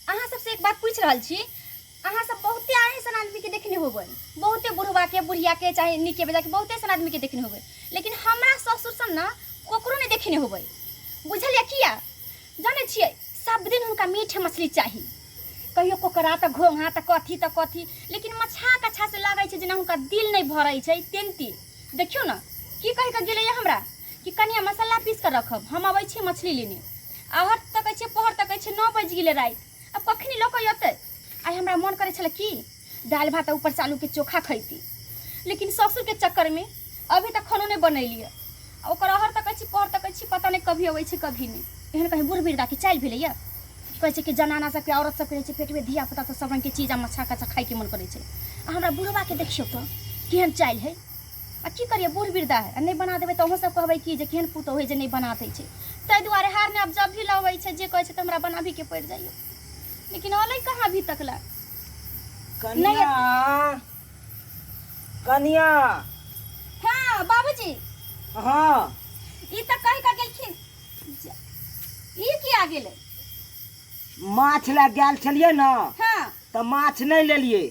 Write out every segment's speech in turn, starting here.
अहाँ सबसे एक बात पूछि रहल छी। अहाँ सब बहुते एहन आदमी के देखने होबै, बहुते बुढ़वा के, बुढ़िया के, चाहे नीके बेजा के, बहुते एहन आदमी के देखने होबै, लेकिन हमरा ससुर सन ना ककरो नहि देखने होबै। बुझलियै? किया जानै छियै? सब दिन हुनका मीठ मछली चाही, कहियो कोकरा तऽ घोंघा तऽ कथी तऽ कथी, लेकिन मछा कछा से लागै छै जेना हुनका दिल नहि भरै छै। तेनती देखियौ ने की कहि कऽ गेलैए हमरा कि कनिया मसाला पीस कऽ रखब, हम अबै छी मछली लेने। आहर तकै छियै, पहर तकै छियै, 9 बजि गेलै राति, आब कखनी लऽ कऽ अयतै? आइ हमरा मोन करै छलै कि दालि भात आ ऊपरसँ आलूके चोखा खैती, लेकिन ससुरके चक्करमे अभी तक खानो नहि बनेलियै। आ ओकर अहर तकै छी, पहर तकै छी, पता नहि कभी अबै छै कभी नहि। एहन कहीं बूढ़ वृद्धाके चालि भेलैए? कहै छै कि जनाना सबके, औरत सबके रहै छै पेटमे धिया पुता तऽ सब रङ्गके चीज आ मछा कछा खाइके मन करै छै। आ हमरा बुढ़बाके देखियौ तऽ केहन चालि हइ। आ की करियै, बूढ़ वृद्धा है, आ नहि बना देबै तऽ अहूँ सब कहबै कि जे केहन पुतोहु है जे नहि बना दै छै। ताहि दुआरे हार नहि, आब जब भी लबै छै जे कहै छै तऽ हमरा बनाबीके पड़ि जाइए, लेकिन अलै कहाँ अभी तक ला। कनिया, कनिया। हाँ बाबूजी। हाँ। ई तऽ कहि कऽ गेलखिन, ई की आ गेलै? माछ लए गेल छलियै ने। हाँ। तऽ माछ नहि लेलियै,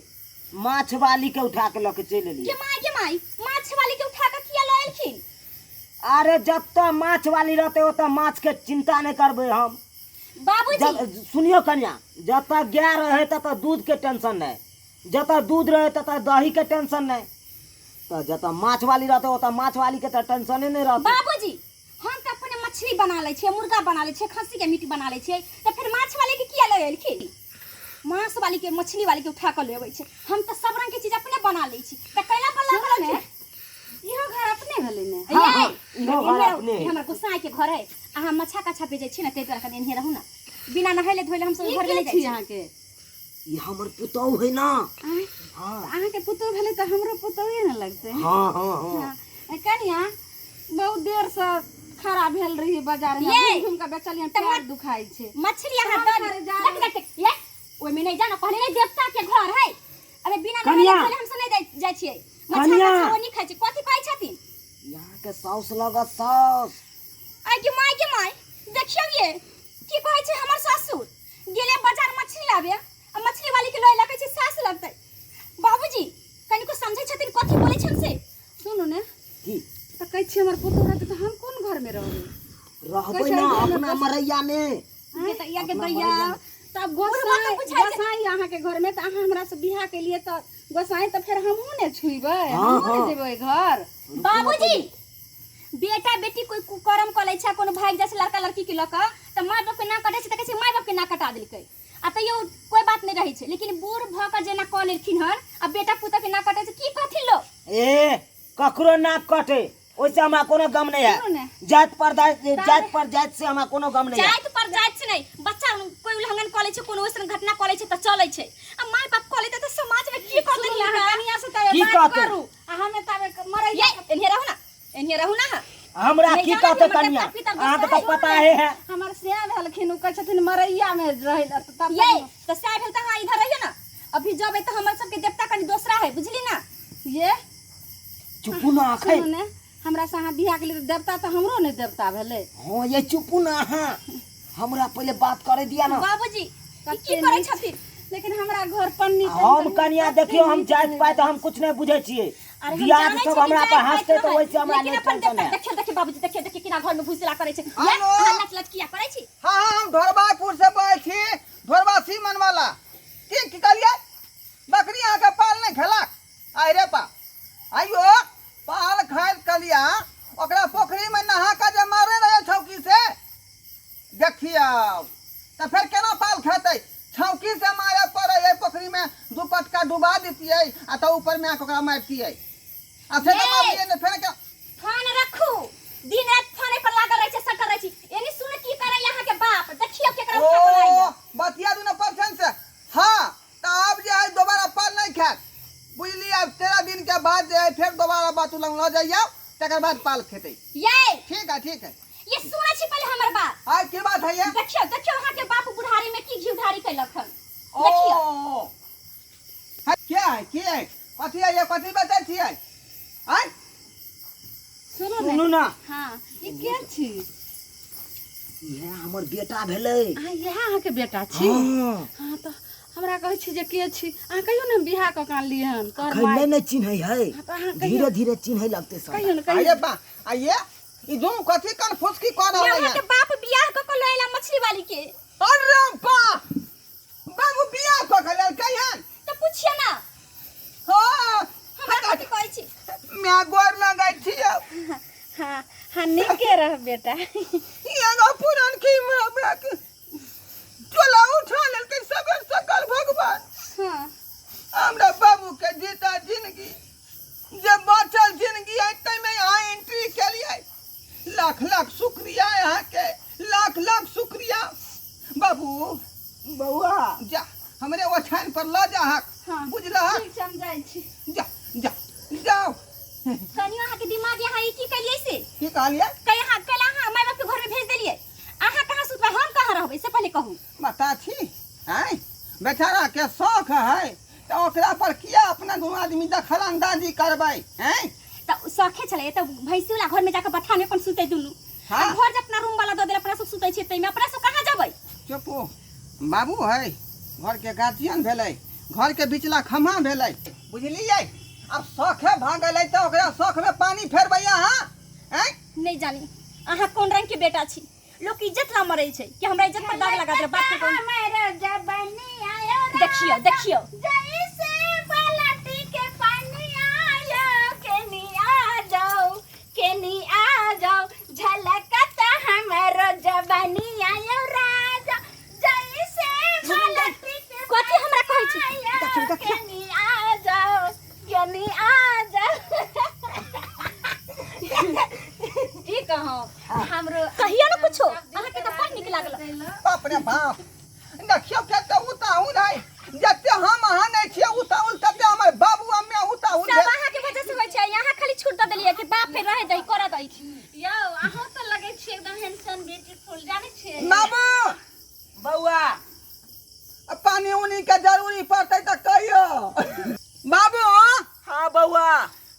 माछ वाली के उठा के लऽ के चलि एलियै। के माय, के माय, माछ वाली के उठा के किया लऽ एलखिन? अरे जतऽ माछ वाली रहतै ओतऽ माछ के चिंता नहि करबै हम। बाबूजी। सुनियौ कनिया, जतऽ गाय रहै ततऽ दूध के टेंशन नहि, जतऽ दूध रहै ततऽ दही के टेंशन नहि, तऽ जतऽ माछ वाली रहतै ओतऽ माछ वाली के तऽ टेंशने नहि रहतै। बाबूजी, हम तऽ अपने मछली बना लै छियै, मुर्गा बना लै छियै, खस्सी के मीट बना लै छियै, तऽ फेर माछ वाले के किया लऽ एलखिन? मांस वाली के, मछली वाली के उठा कऽ ले अबै छै। हम तऽ सब रंग के चीज अपने बना लै छी, तऽ कैला पर लऽ कऽ ने? इहो घर अपने भेलै ने? हाँ, हाँ, इहो घर अपने है। हमर गोसाई के घर है। अहाँ मछा कछा बेचै छी ने, ताहि दुआरे कनि एनहिये रहू ने। बिना नहेले धोले हम सब ई घर में के नहि जाइ छी छी। अहाँके? ई हमर पुतहु है ना। आँय? हाँ। तऽ अहाँके पुतहु भेलै तऽ हमरो पुतहुए ने लगतै? हाँ हाँ हाँ। हाँ। कनिया, बहुत देर से खड़ा भेल रही बाजार में। ये! घूम घूम के बेचलियन, तऽ पैर दुखाइ छै। मछली अहाँ हम दऽ घरे जा देख देख देख, ये ओहिमे नहि जाना कहले नहि, देवता के घर है। अबे बिना नहेले कनिया। धोले हम सब नहि जाइ छियै। मछली कनिया। कछा ओ नहि खाइ छै। कथी कहै छथिन? यहाँ के साउस लगत साउस। आइ के माय, के माय, देखियौ ये की कहै छै हमर ससुर। गेलै बाजार मछली लाबे आ मछली वाली के लए लगै छै सास लगतै। बाबूजी, कनिको समझै छथिन कथी बोलै छन से? सुनू ने। की? तऽ कहै छी हमर पुतोह रहतै तऽ हम कोन घरमे रहबै? रहबै कैसे ना रहबै? अपना मरैया में। के दैया, के अपना दैया। मरैया में। तब बुढ़बा गोसाई तऽ बुझाइ छै। गोसाई अहाँके घरमे तऽ अहाँ हमरा से बियाह केलियै तऽ गोसाई तऽ फेर हमहूँ ने छुइबै? हाँ, हमहूँ ने हाँ। जेबै घर? बाबूजी, बेटा बेटी कोई कुकर्म कऽ लै छै, कोनो भागि जाइ छै लड़का लड़की के लऽ कऽ, तऽ माय बाप के नाक कटै छै, तऽ कहै छै माय बाप के नाक कटा देलकै, आ तैयो कोई बात नहि रहै छै। लेकिन बूढ़ भऽ कऽ जेना कऽ लेलखिन हन आ बेटा पुतोह के नाक कटै छै, की कहथिन लोक? ए, ककरो नाक कटे ओहिसे हमरा कोनो गम नहीं सुनू ने। है। जात पर जात पर जात से हमरा कोनो गम नहीं है। जाति पर जाति से नहीं, बच्चा कोई उल्लंघन कऽ लै छै, कोनो ओइसन घटना कऽ लै छै तऽ चलै छै, आ माय बाप कऽ लेतै तऽ समाज में की कहतै? सुनू ने, अहाँ कनिया से तऽ की बात कहतै? करू आ हमे ताबे मरै ये एन्हे रहू ना, एन्हे रहू ना। हमरा नहीं की जाना कहते कि हमर कनिया? देवता पितर अहाँके दोसर तऽ पता है है। हमर सिया भेलखिन, ओ कहै छथिन मरैया में रहै लए, तऽ तब ये तऽ सएह भेल तऽ अहाँ इधर रहियौ ना। अभी जबै तऽ हमर सबके देवता कनि दोसरा है, बुझली ना? ये चुपू ना अखन। सुनू ने, हमरा से अहाँ बियाह केलियै तऽ देवता तऽ हमरो ने देवता भेलै। हाँ, ये चुपू ना अहाँ, हमरा पहिले बात करे दिया ना। बाबूजी, ई की कते करै नीक छथिन? लेकिन हमरा घर पन्नी हम कनिया देखियो, हम जात पात हम कुछ नहीं बुझे छियै। अरे हम दियाद जानै सब छी कि हमरा जाति पर पाति हंसते तऽ रहै, ओहिसे हमरा लेकिन नहि अपन टेंशन देवता है। देखियौ, देखियौ बाबूजी, देखियौ, देखियौ केना घर में घुसला करै छै। ये, हेलो। अहाँ लच लच किया करै छी? हाँ हाँ, हम ढोरबापुर से बोलै छी, ढोरबा सीमन वाला। की की कहलियै? बकरी अहाँके पाल नहि खेलक? आइ रे पा, आइयो पाल खाइत कलिया ओकरा पोखरिमे नहा कऽ जे मारने रहै छौकी से, देखियौ तऽ फेर केना पाल खेतै? छौकी से मारे पड़ै है, पोखरिमे दू पटका डुबा दितियै आ तऽ ऊपरमे आके ओकरा मारितियै, आ से तऽ मारलियै ने, फेर केना? फोन रखू, दिन रात फोने पर लागल रहै छै, सटल रहै छी। एनी सुन की करै अहाँके बाप, देखियौ केकरा उठा कऽ लाइल। ओ बतिया दुनू परसेंट से। हाँ, तऽ आब जे है दोबारा पाल नहि खायत, बुझलियै? आब 13 दिन के बाद जे है फेर दोबारा बातू लग लऽ जइयौ, तकर बाद पाल खेतै। ये ठीक है, ठीक है। ये सुनै छी पहिले हमर बात? आइ की बात है ये? देखियौ, देखियौ अहाँके बाप बुढ़ारी में की घी उधारी कैलक हन, देखियौ। ओ है, के है, के है, कथी है ये, कथी बेचै छियै आइ? सुनू ने। सुनू ना। हाँ, ई के छी? इएह हमर बेटा भेलै। अहाँ इएह अहाँके बेटा छी? हाँ। हाँ। हमरा कहै छी जे के छी अहाँ कहियो ने हम बियाह कऽ के आनलियै हन तोहर अखन माय नहि ने चिन्है है हाँ, तऽ अहाँ कहियो धीरे धीरे चिन्है लगतै सब कहियो ने कहियो अरे बा आइए ई दुनू कथी कन फुसकी कऽ रहल यहाँ है के बाप बियाह क के लएला मछली वाली के अरे बा बाबू बियाह कऽ के लेलकै हन तो पूछिए ना हाँ हमरा कथी कहै छी मैं गोर लगै छियै हाँ हाँ नीके रह बेटा ई एगो पुरनकी हमरा के चोला उठा लेलकै सगर सकल भगवान हाँ हमरा बाबू के जीता जिंदगी जे बचल जिंदगी है ताहिमे अहाँ एंट्री केलियै लाख लाख शुक्रिया अहाँके लाख लाख शुक्रिया बाबू बौआ जा हमरे ओछाइन पर लऽ जा हक हाँ। बुझलहक ठीक छै हम जाइ छी जा जा जाओ कनियो अहाँ के दिमाग यहाँ ई की कलियै से की कहलियै कहीं अहाँ कल अहाँ माय बाप के घर में भेज देलियै अहाँ कहाँ सुतबै हम कहाँ रहबै से पहले कहू बता छी आँय बेचारा के शौक है तऽ ओकरा पर किया अपना दुनू आदमी दखल अंदाजी करबै आँय तऽ शौखे छलै तऽ भैंसी वाला घर में जाके बथान में अपन सुतै दुनू हाँ। आ घर जे अपना रूम वाला दऽ देल अपना सब सुतै छियै ताहिमे अपना सब कहाँ जेबै चुप हो। बाबू है घर के गार्जियन भेलै घर के बिचला खम्हा भेलै बुझलियै आब शौखे भऽ गेलै तऽ ओकरा शौख में पानी फेरबै अहाँ आँय नहि जानी अहाँ कोन रंग के बेटा छी लोक इज्जत ला मरै छै कि हमरा इज्जत पर दाग लगा दे बाप के कोन हमर जबनी आयो देखियो देखियो जैसे बाल्टी के पानी आयो केनी आ जाओ केनी आ जाओ झलकत हमर जबनी आयो राजा जैसे बाल्टी के कथी हमरा कहै छी आयो केनी आ जाओ केनी आ जाओ की कहूँ हमरो कहियो ना कुछो अहाँके तऽ बड़ नीक लागल बाप रे बाप देखियौ कते उताहुल है जते हम अहाँ नहि छियै उताहुल तते हमर बाबू अम्मे उताहुल सब भेल अहाँके वजह से होइ छै यहाँ खाली छूट दऽ देलियै कि बाप फेर रहे दही करऽ दही यौ अहाँ तऽ लगै छियै एकदम हैंडसम ब्यूटीफुल जानै छियै बाबू बौआ पानी उनी के जरूरी पड़तै तऽ कहियो बाबू हाँ बौआ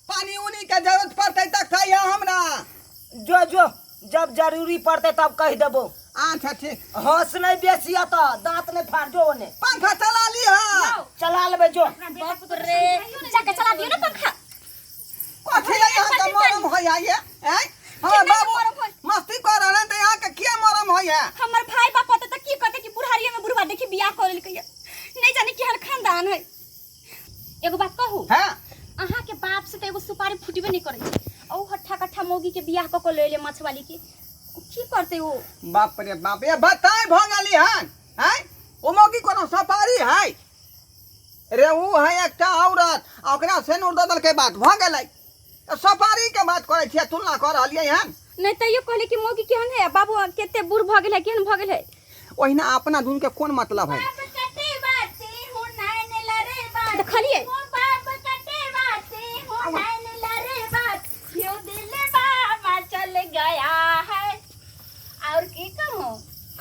पानी उनी के जरूरत पड़तै तऽ कहियो हमरा जो जो जब जरूरी पड़तै तब कहि देबो अच्छा ठीक हंस नहीं बेसी अतः दांत नहीं फाड़ जो ओने पंखा चला लिह चला लेबै जो बाप रे जाके चला दियो ना पंखा कथी लए अहाँके मरम होइ है ये आँय हमर केना बाबू मरम होइ? मस्ती कऽ रहल हन तऽ अहाँके किया मरम होइ है हमर भाई बाप होते तऽ की कहते कि बुढ़ारिये में बुढ़वा देखी बियाह कर लेलकै नहीं जाने केहन खानदान है एगो बात कहू हाँ अहाँ के बाप से तऽ एगो सुपारी फुटबे नहीं करै छै आ उ हट्ठा कट्ठा मौगी के बियाह कऽ के ले एलै मछवाली के उ की करतै ओ बाप रे बाप ये बताय भऽ गेली हन आँय ओ मौगी कोनो सपारी है रे उ है एकटा औरत आ ओकरा सेनुर दऽ देलकै बात भऽ गेलै तऽ सपारी के बात करै छियै तुलना कऽ रहलियै हन नहीं तैयो कहले कि मौगी केहन है आ बाबू कते बूढ़ भऽ गेल है केहन भऽ गेल है ओहिना अपना दुनू के कोन मतलब है बाप कटे बाती हूँ नैन लरे बात देखलियै हूँ बाप कटे बाती हूँ नैन लरे बात क्यों दिल बाबा चल गया है और की कहूँ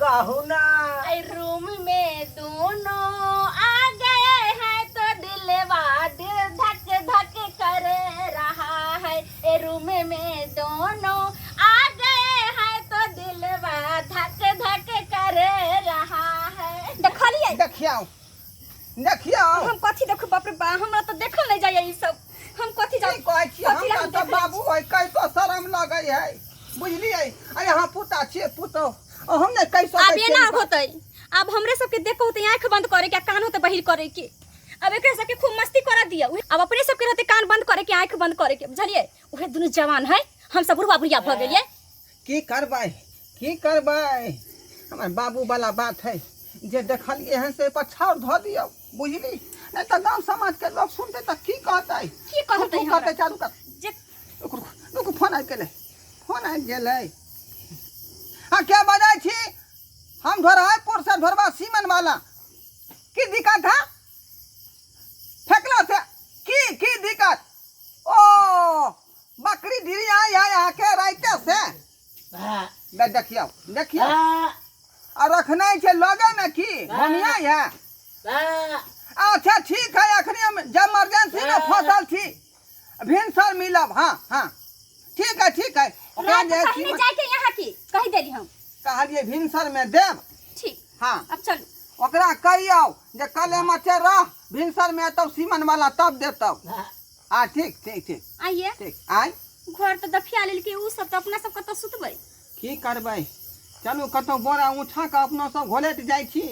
कहू ना आई रूम में दोनों आ गए हैं तो दिलवा दिल धक धक कर रहा है ए रूम में दोनों आ गए हैं तो दिलवा धक धक कर रहा है देखलियै देखियौ देखियौ हम कथी देखू बाप रे बा हमरा तऽ देखल नहीं जाइए ई सब हम कथी की जाऊ कहै छियै कथी ला हमरा हम तऽ देखै बाबू है कहितो शरम लगै है बुझलियै अरे अहाँ पुता छियै पुतोह हम नहि कहि सकै आब एना छियै होतै आब हमरे सबके देखो होतै आँख बंद करे के आ कान होतै बहिर करे के अब एकरा सबके खूब मस्ती करा दिया अब अपने सबके रहते कान बंद करे के आँख बंद करे के बुझलियै उहे दुनू जवान है हम सब बुढ़वा बुढ़िया भऽ गेलियै की करबै की करबै हमर बाबू वाला बात है जे देखलियै हन से पछाड़ धऽ दियौ बुझली नहि तऽ गाँव समाजके लोक सुनतै तऽ की कहतै की कहतै की हमरा? कहतै चालू कर जे रुकू रुकू रुकू फोन आबि गेलै फोन आबि गेलै हँ के बजै छी हम ढोरहापुर से ढोरबा सीमन वाला की दिक्कत है फेकला से की की दिक्कत ओ बकरी ढिरी आई है अहाँके राइते से दे देखियौ देखियौ आ रखने छै लगे मे की बढ़िया है अच्छा ठीक है अखनी हम जब इमरजेंसी में फसल छी भिनसर मिलब हाँ हाँ ठीक है ठीक है ओकरा रात जे कहीं नहीं जाके यहाँ की कही देली हम कहलिए भिनसर में देब ठीक हाँ अब चलू ओकरा कहियौ जे कले मचे रह भिनसरमे एतौ सीमन वाला तब देतौ आ ठीक ठीक ठीक आइए ठीक आय घर तऽ दफिया लेलकै ओ सब तऽ अपना सब कतऽ सुतबै की करबै चलू कतौ बोरा उठा कऽ अपनो सब घोलैत जाइ छी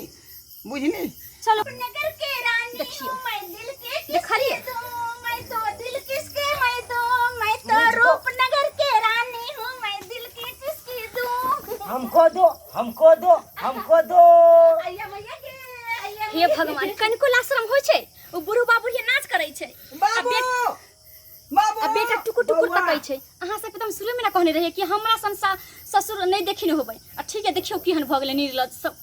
बुझली चलो नगर के रानी देखियो। हूँ मैं दिल के किसके देखलिए। दूँ मैं तो दिल किसके मैं दूँ मैं तो रूपनगर के रानी हूँ मैं दिल के किसकी दूँ हमको दो हमको दो हमको दो अय्या भैया के अय्या हे भगवान कनिको लाशरम होइ छै ओ बुढ़बा बुढ़िया नाच करै छै आ बाबू बाबू आ बेटा टुकुर टुकुर बौआ। तकै छै अहाँ सबके तऽ हम शुरूमे ने कहने रहियै कि हमरा सन ससुर नहि देखने होबै आ ठीक है देखियौ केहन भऽ गेलै निर्लज सब